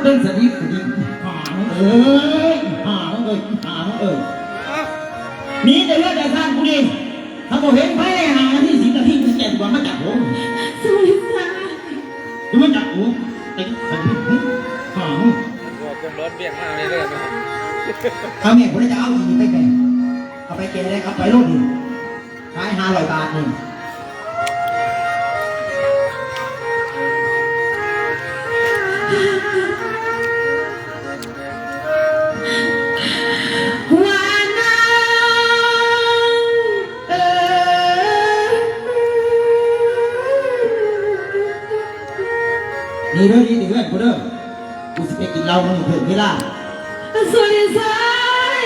ເບິ່ງສະດິກສະດິກ ອີຫ່າເອີຍ ອີຫ່າເອີຍ ອີຫ່າເອີຍ ໜີແຕ່ເຮືອນແຕ່ຊານກູນີ້ ຖ້າບໍ່ເຫັນໃຜໃນຫ້ານາທີ ສິບນາທີ ມຶງແຈ້ງວ່າມາຈາກໂຫ ສອຣີຊາ ມາຈາກໂຫ ໄປສະດິກ ອີຫ່າເອີຍ ເອົາແມ່ ຜູ້ໃດຈະເອົາອີ່ນີ້ໄປແກ່ ເອົາໄປແກ່ໄດ້ ເອົາໄປໂລດນີ້ ຂາຍຫ້າຮ້ອຍບາດນີ້ ຫົວນາງເອີຍ ນີ້ເດີ ນີ້ເຮືອນກູເດີ ກູຊິໄປກິນເຫຼົ້ານຳເພິ່ນເວລາ ສອຣີຊາຍ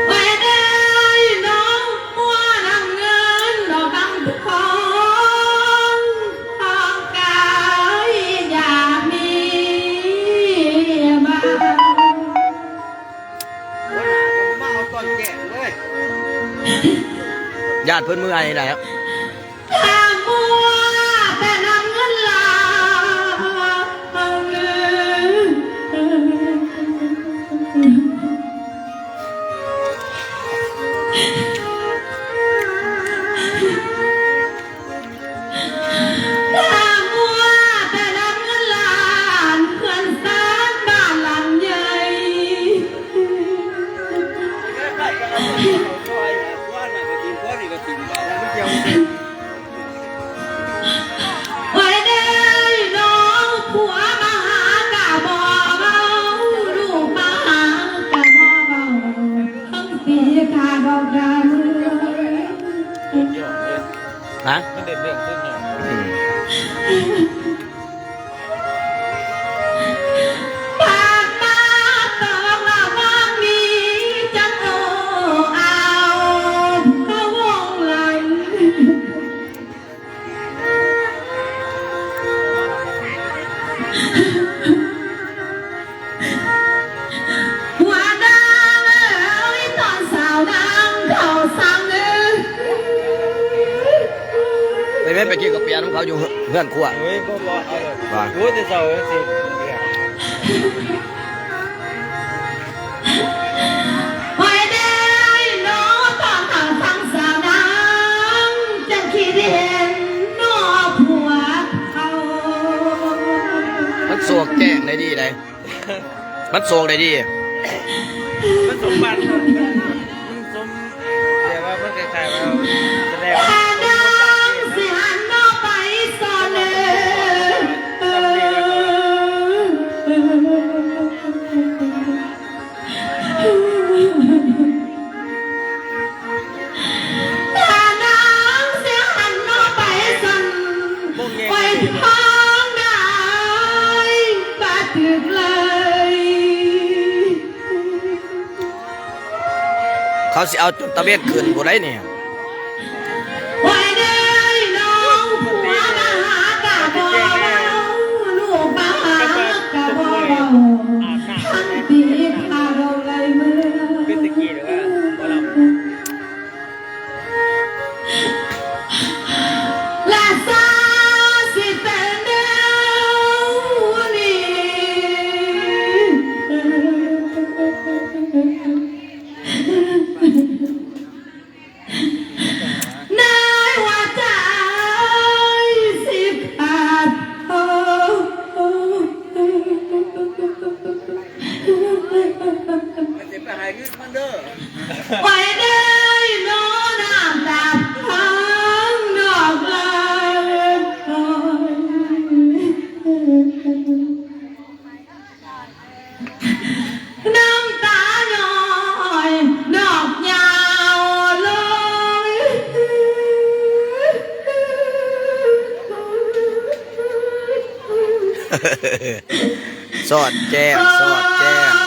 ໂອ້ຍເດີ ນ້ອງບົວນ້ຳເງິນ ດອກກຳທອງ ທອງກາຍຢາກມີບ້ານ ຢ້ານເພິ່ນເມື່ອຍໄດ໋. ຖ້າມົວແຕ່ນຳເງິນຫຼາຍ ຖ້າມົວແຕ່ນຳເງິນຫຼາຍ ເຮືອນຊານບ້ານຫຼັງໃຫຍ່ ໂອ້ຍເດີ ນ້ອງຜົວມາຫາກະບໍ່ເວົ້າ ລູກມາຫາກະບໍ່ເວົ້າ ທັງສີກະບໍ່ກະເມືອ ຮະ ມັນເດັ່ນເລື່ອງສຸດຍອດ ອືມ ປາກມາຕອກລະວັງນີ້ ຈັກໂອ້ອາວ ພະວົງຫຼັງ ຫົວໜ້າເອີຍ ຕອນສາວນາງເຂົ້າສັງເອີຍ ໄປແມ່ນໄປກິນກາເຟນຳເຂົາຢູ່ເຮືອນຄົວ ເອີຍ ບໍ່ ບໍ່ເອົາ ວ່າ ໂອ້ ແຕ່ເຊົ້າເອີຍ ຊິ ໂອ້ຍເດີ ນ້ອງຕ້ອງຫາຟັງສາວນາງ ຈັ່ງຄິດເຫັນນ້ອງພວກເຂົາ ມັນສວກແຈ້ງໄດ້ດີໃດ໋ ມັນສວກໄດ້ດີ ມັນສົມບັດ ມັນສົມ ແບບວ່າມັນຄ້າຍໆວ່າສະແດງ ແຕ່ນາງຊິຫັນນ້ອງໄປສອນເອີຍ ຖ້ານາງຊິຫັນນ້ອງໄປຊັ້ນ ໂອ້ຍ ທາງໃດບໍ່ຖືກເລີຍ ເຂົາຊິເອົາຈົນຕາເວັນຂຶ້ນພຸ້ນໃດ໋ນີ້. ໂອ້ຍເດີ ນ້ອງຜົວມາຫາກະບໍ່ເວົ້າ ລູກມາຫາກະບໍ່ເວົ້າ ທັງຕີພາເຮົາໄລ່ເມືອ ເປັນຕະກີ້ແລ້ວວ່າ ລາຊາຊິເປັນແນວນີ້ ໃນຫົວໃຈຊິຂາດໂອ ໄປເດີນ້ອງນ້ຳຕາພັງນອກລາຍ ນ້ຳຕາຍ້ອຍນອກຍາວລົງ ສອດແຈ້ງ ສອດແຈ້ງ.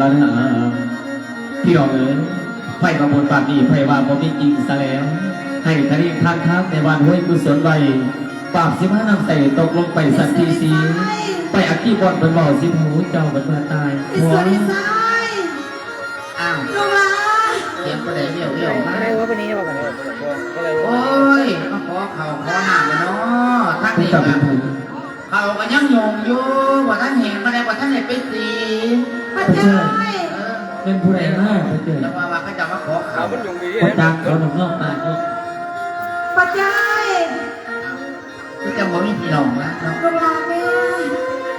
ລະນະ. ພີ່ນ້ອງເອີຍ ໃຜວ່າບົດບາດນີ້ ໃຜວ່າບໍ່ມີຈິງຊະແລ້ວ ໃຫ້ທະເນທານທານໃນວັດຫ້ວຍກຸສົນໄວ້ ບາບສິບຫ້ານ້ຳໃສຕົກລົງໄປສັກທີສີ່ ໄປອັກຄີບ່ອນເພິ່ນເວົ້າສິບຫູເຈົ້າເພິ່ນວ່າຕາຍ. ອີ່ສວນ ອີ່ຊາຍ ອ້າວ ນ້ອງຫຼ້າ ສຽງຜູ້ໃດແວ່ວໆມາ? ໂອ້ຍ ມາຂໍເຂົ້າຂໍນ້ຳແລ້ວເນາະ ທັງນີ້ກໍ ເຂົາກໍຍັງຍົງຢູ່ ບໍ່ທັນແຫ້ງປານໃດ ບໍ່ທັນໄດ້ໄປສີ. ປ້າເຈ້ຍ ເອີ ແມ່ນຜູ້ໃດມາ ປ້າເຈ້ຍ? ຈັກວ່າ ວ່າເຂົາເຈົ້າມາຂໍເຂົ້າ. ບໍ່ຈັກ ເຂົານອກໆມາເນາະ. ປ້າເຈ້ຍ ຄືຈັ່ງບໍ່ມີພີ່ນ້ອງນະເນາະ. ລູກຫຼານແມ່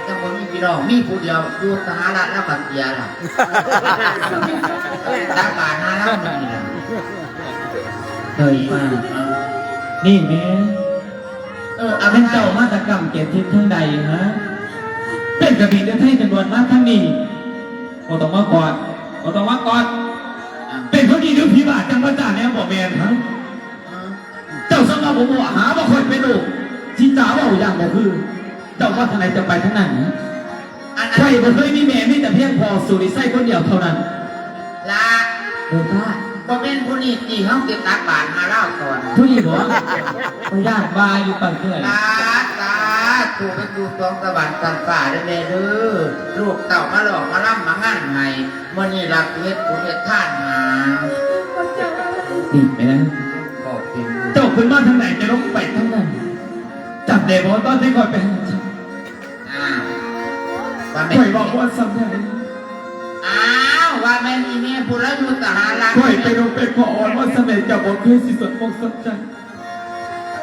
ຈັ່ງບໍ່ມີພີ່ນ້ອງ ມີຜູ້ດຽວຢູ່ສະຫະລັດ ລາວກໍເສຍລະ ຕັກບາດຫາລາວນີ້ລະ. ເອີຍ ປ້າ ນີ້ແມ່ ເອີ ເອົາ ແມ່ນເຈົ້າມາແຕ່ກ້ຳແກ່ທິດທາງໃດຫະ? ເປັນກະບິນເດີໄທຈະດ່ວນມາທາງນີ້. ບໍ່ຕ້ອງມາກອດ ບໍ່ຕ້ອງມາກອດ. ເປັນຄົນດີຫຼືຜີບ້າຈັ່ງມາຈ້າແນວບໍ່ແມ່ນຫະ? ເຈົ້າຊ່າງວ່າບໍ່ເໝາະ ຫາວ່າຂ້ອຍເປັນລູກ ຊິຈາເວົ້າຢ່າງບໍ່ຄື. ເຈົ້າວ່າທາງໃດຈະໄປທາງນັ້ນ. ອັນ ອັນ ຂ້ອຍບໍ່ເຄີຍມີແມ່ ມີແຕ່ພຽງພໍ່ສຸລິໄຊຄົນດຽວເທົ່ານັ້ນ. ລະ ໂດຍ ບໍ່ແມ່ນຜູ້ນີ້ຕິ ເຮົາຊິຕັກບາດຫາລາວກ່ອນ. ຜູ້ນີ້ບໍ່? ຂ້ອຍຢ້ານວ່າຢູ່ປານເທື່ອ. ສາທຸ ໄປສູ່ສວງສະຫວັນຊັ້ນຟ້າເດີແມ່ເດີ. ລູກເຕົ້າມາຫຼອກມາລຳມາງານໃຫ້. ມື້ນີ້ລະເຮັດບຸນເຮັດທານຫາ. ນີ້ແມ່ນ ເຈົ້າຂຶ້ນມາທາງໃດ ຈະລົງໄປທາງນັ້ນ. ຈຳໄດ້ບໍ່ ຕອນທີ່ຂ້ອຍໄປຫາເຈົ້າ? ອ້າວ ວ່າແມ່ນ ຂ້ອຍເວົ້າວ່າສ່ຳໃດ? ອ້າວ ວ່າແມ່ນອີແມ່ຜູ້ລະຢູ່ສະຫະລັດ. ຂ້ອຍເປັນອົງເປັນພໍ່ອ່ອນວ່າສ່ຳໃດ ເຈົ້າບໍ່ເຄີຍຊິສົນອົກສົນໃຈ.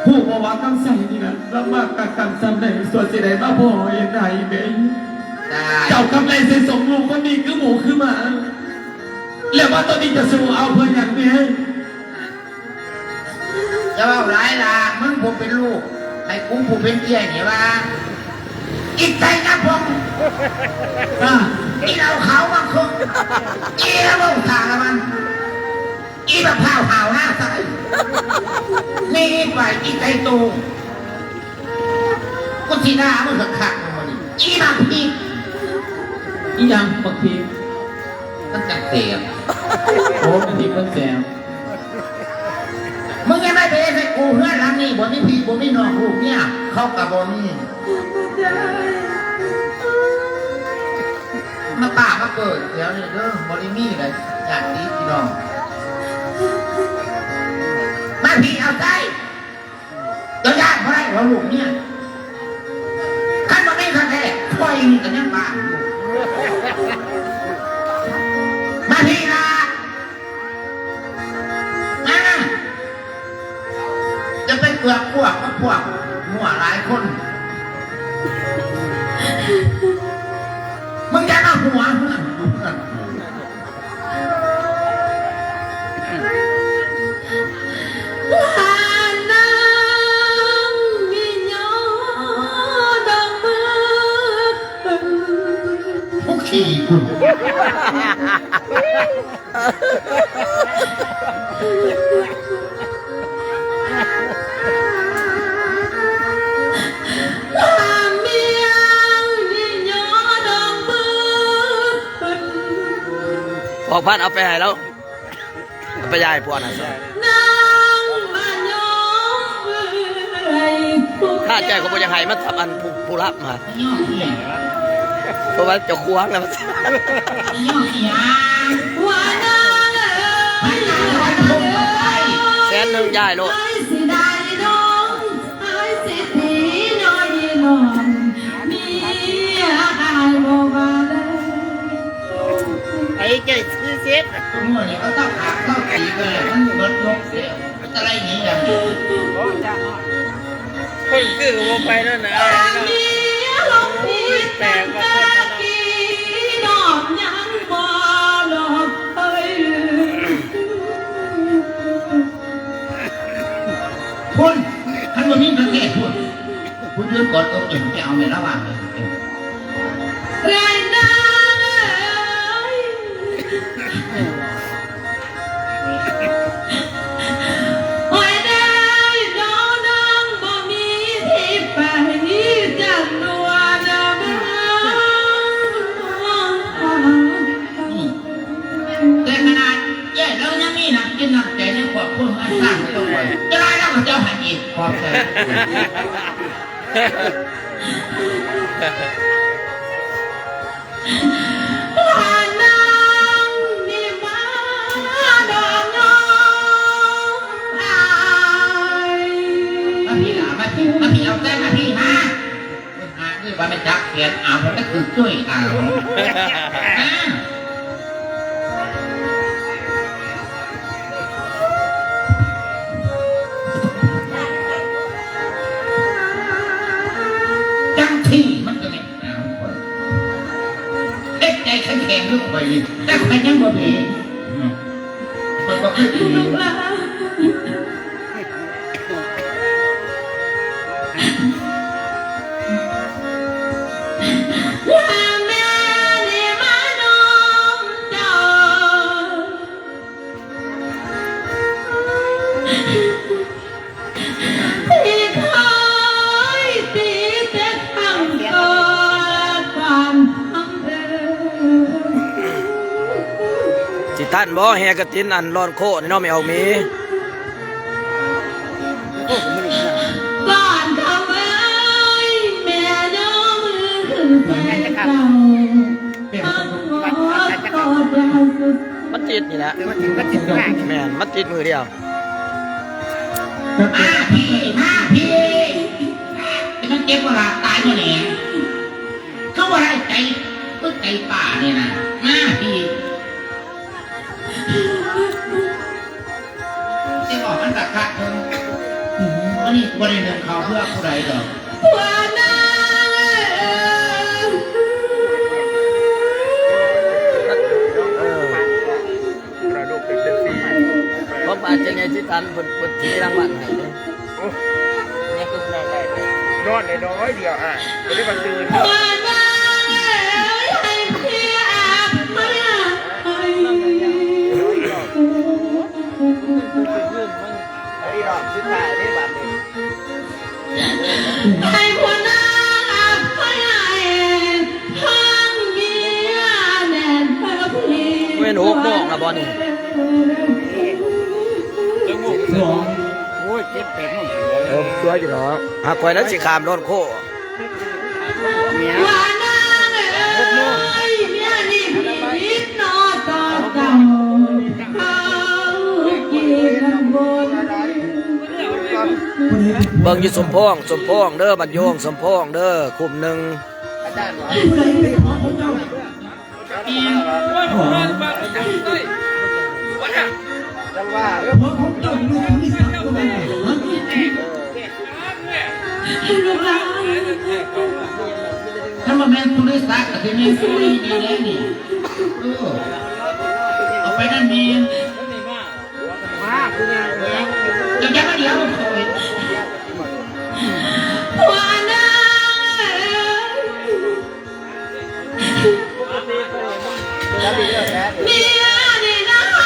ຮູ້ບໍ່ວ່າຄຳໃສນີ້ນະ ລຳບາກກະກຳສ່ຳໃດ ຊົ່ວຊິໄດ້ມາພໍ້ເຫັນໜ້າອີແມ່. ເຈົ້າກັບໄລ່ໃສ່ສົມລູກຄົນນີ້ຄືໝູຄືໝາ ແລ້ວວ່າຕອນນີ້ຈະສູ້ເອົາເພື່ອຫຍັງແມ່? ຢ່າເວົ້າຫຼາຍລະ ມຶງຜູ້ເປັນລູກ ໃຫ້ກູຜູ້ເປັນເອື້ອຍນີ້ວ່າ ອີໄຕນະພົງ ອາ ອີເຫຼົ້າຂາວມັນຄົງ ອີລະເວົ້າສາລະມັນ ອີບັກພ້າວຫາວໜ້າໃສ ໜີໄປ ອີໄຕໂຕ ກູຊິດ່າມຶງຄັກໆ ມື້ນີ້ ອີບັກຜີ. ອີຫຍັງບັກຜີ? ມັນຈັກແສບ. ໂອ້ ບັກຜີມັນແສບ. ມຶງຍັງໄດ້ໄປເຮັດໃຫ້ກູເຮືອນຫຼັງນີ້ບໍ່ມີພີ່ບໍ່ມີນ້ອງລູກເມຍເຂົາກະບໍ່ມີ. ມາປ້າມາເກີດແຖວນີ້ເດີ ບໍ່ໄດ້ມີໃດ ຍາດຕິພີ່ນ້ອງ. ມາພີ້ເອົາໃຈ ເຈົ້າຢ້ານບໍ່ໄດ້ວ່າລູກເມຍ ຄັນບໍ່ມີຄັນແທ້ ຂ້ອຍນີ້ກະຍັງບ້າຢູ່. ມາພີ້ລະ ມາ ຢ່າໄປເກືອກພວກກັບພວກມົ້ວຫຼາຍຄົນ. ມຶງຢ່າມາຫົວເຮືອນຢູ່ເຮືອນກູ. ໂອເຄ ຄຸນ. ພໍ່ພັນເອົາໄປໃຫ້ລາວ ເອົາໄປຢາຍໃຫ້ພວກນັ້ນຊະ. ຖ້າໃຈກໍບໍ່ຢາກໃຫ້ມັນທັບອັນຜູ້ ຜູ້ຮັບມາ ເພາະວ່າເຈົ້າຂວາງແລ້ວ ແສນໜຶ່ງຢາຍໂລດ. ໄອ້ເຈັດສິບ ທຸກມື້ນີ້ເຂົາເຈົ້າຂາດເຂົ້າຕີກັນແລ້ວ ມັນເບິດນົກເສຍ ມັນຈະໄລ່ໜີຢ່າງເດີມ. ຄົນຄືກໍບໍ່ໄປແລ້ວນະ ອ້າຍເນາະ. ໂອ້ຍ ແປກວ່າຄົນເນາະ. ພຸ້ນ ຄັນບໍ່ມີເງິນແທ້ພຸ້ນ ຜູ້ອື່ນກອດອົບເອີ່ນໄປເອົາແມ່ລະຫວ່າງເດີ. ແຕ່ຂະໜາດເອື້ອຍລາວຍັງມີນ້ຳຈິດນ້ຳໃຈໃນຄອບຄົວເຮືອນຊານຂອງຂ້ອຍ ຈະໄດ້ລາວກໍເຈົ້າໃຫ້ອີກ ຂອບໃຈ. ມາພີ້ລະ ມາພີ້ ມາພີ້ ເອົາໃຈມາພີ້ມາ. ຫາຄືວ່າແມ່ນຈັກແຂນອາວ ແລ້ວກໍຄືຊ່ວຍອາວ ຈັ່ງຊີ້ມັນກໍແມ່ນອາວຂ້ອຍ ເຮັດໃຈແຂງໆຄືຂ້ອຍນີ້ ແຕ່ຂ້ອຍຍັງບໍ່ເບ ຂ້ອຍກໍ ລູກຫຼານ ແມ່ນີ້ມານຳເຈົ້າ ທີ່ເຄີຍຕີແຕ່ຄັ້ງກ່ອນ ທ່ານເອີຍ ຊິທັນບໍ່ແຫ່ກະຖິນອັນລອນໂຄນີ້ເນາະ ແມ່ອອກມີ? ກ່ອນຄຳເອີຍ ແມ່ຍົກມືຂຶ້ນໃສ່ເຈົ້າ ຄຳຂໍຂໍເຈົ້າສຸດ ມັນຕິດນີ້ແຫຼະ ແມ່ນ ມັນຕິດມືດຽວ. ມາພີ້ ມາພີ້ ມັນເຈັບບໍ່ລະ ຕາຍບໍ່ແຫຼະ ຄືວ່າໄດ້ໃຈ ຄືໃຈປ້ານີ້ນະ ມາພີ້ ຊິບອກມັນກະຄັກເບິ່ງ ອັນນີ້ບໍ່ໄດ້ໜຶ້ງເຂົ້າເພື່ອຜູ້ໃດດອກ ເອີ. ມະລະດົກເປັນຈັ່ງຊີ້ ເພາະວ່າເຈົ້າໃຫຍ່ທີ່ທ່ານເພິ່ນ ເພິ່ນຊິມີລາງວັນໃຫ້ເດ້. ໂອ້ ຍັງຄືນອນໄດ້ ນອນໄດ້ນ້ອຍດຽວ ອ້າຍ ບໍ່ໄດ້ວ່າຕື່ນ. ໃຫ້ຫົວໜ້າອະໄພໃຫ້ທາງເມຍແໜ້ນພະພີ. ແມ່ນຫົກໂມງລະບໍ່ນີ້? ສິບສອງ ໂອ້ຍ ເຈັດແປດໂມງ ເອີ ສວຍຢູ່ດອກ. ຫາກຂ້ອຍນັ້ນຊິຂ້າມດອນໂຄ. ເມຍ ວ່ານາງເອີຍ ເມຍນີ້ຜິດເນາະຕໍ່ເຈົ້າ ເຂົາກີດກັນບົນ. ເບິ່ງຢູ່ສົມພອງ ສົມພອງເດີ ບ້ານໂຍງ ສົມພອງເດີ ຄຸ້ມໜຶ່ງ. ຄັນບໍ່ແມ່ນທຸລິສັກກະຊິແມ່ນຕຸຍນີ້ແຫຼະນີ້. ເອີ ເອົາໄປນັ້ນແມ່ນ ມາ ຜູ້ໃຫຍ່ແລ້ວ ຈະ ຈະມາດຽວຂ້ອຍ ຫົວໜ້າເອີຍ. ເມຍນີ້ນາງອ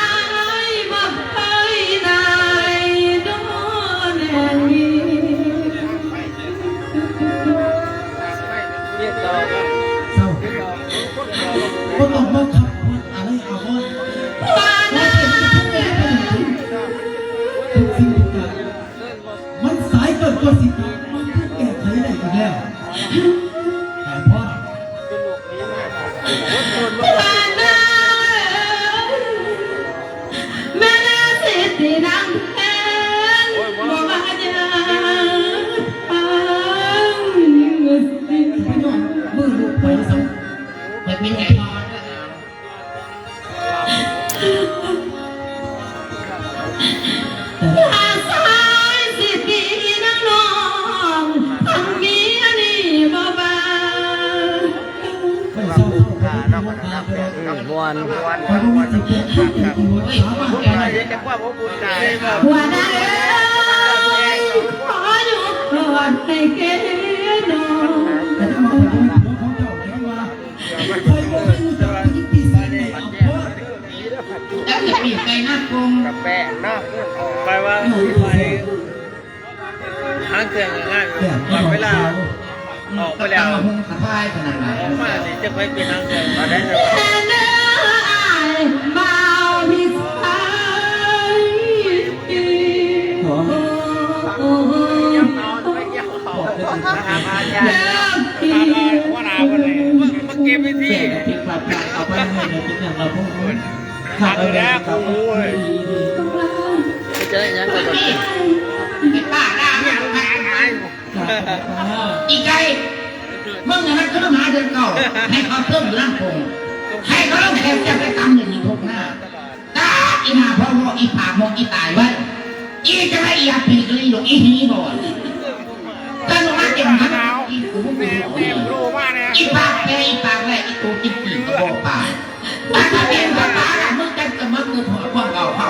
າຍບໍ່ເຄີຍນາຍໂດນແນວນີ້. ເຈົ້າ ບໍ່ຕ້ອງມາຂັບລົດອາໄລອາວອນ ວ່ານາງເອີຍ ທຸກສິ່ງທຸກຢ່າງ ມັນສາຍເກີນກວ່າຊິກັບມາແກ້ໄຂໄດ້ອີກແລ້ວ. ໄປພອນ ແມ່ນາສິຕິນຳແທນ ບໍ່ວ່າຍາກທາງສິ. ໄປຍ້ອນມືລູກໄປຊະ ໄປເປັນໄງ? ຖ້າຊາຍຊິຕີນາງນ້ອງ ທັງເມຍນີ້ບໍ່ວ່າ. ມ່ວນ ມ່ວນ ຫົວໜ້າເອີຍ ຂໍຢູ່ກ່ອນໃຫ້ແກ່ນ້ອງ. ແລ້ວຈະໄປໄປນະ ກົງ ກະແປະເນາະ ຂ້ອຍວ່າ ຫາງເຄື່ອງງ່າຍ ບັດເວລາອອກໄປແລ້ວ ອອກມານີ້ຈະໄປເປັນຫາງເຄື່ອງ ມາເກັບເວທີ ເອົາໄປເລີຍ ເປັນຫຍັງລະພວກ ຄັກແລ້ວ ໂອ້ຍ ຈະໄດ້ຫຍັງກໍຕ້ອງກິນ ອີ່ປ້າດ່າຫຍັງ ອີ່ໄກ່ ມຶງຫັ້ນນະ ຄືມາຫາເດືອນເກົ້າ ໃຫ້ເຂົາເຕີມຢູ່ນຳໂພງ ໃຫ້ເຂົາລົງແຂກຈັກໄປຕຳຢູ່ທີ່ທົ່ງນາ ຕາ ອີ່ໜ້າພໍ່ວໍ ອີ່ປາກໝົກ ອີ່ຕາຍໄວ້ ອີ່ຈັ່ງໃດ ອີ່ອັບປີກະລີ ລູກ ອີ່ຫີບໍ ຖ້າລູກມາເຕັມຫັ້ນ ອີ່ປູ ອີ່ປາກແປ ອີ່ປາກແລ ອີ່ໂຕກິນປີກກະບອກປາ ອັນມາເຕັມກະປາລະ ມຶງຈັກກະມາເກີດຮອດຄວາມເກົ່າເຂົ້າ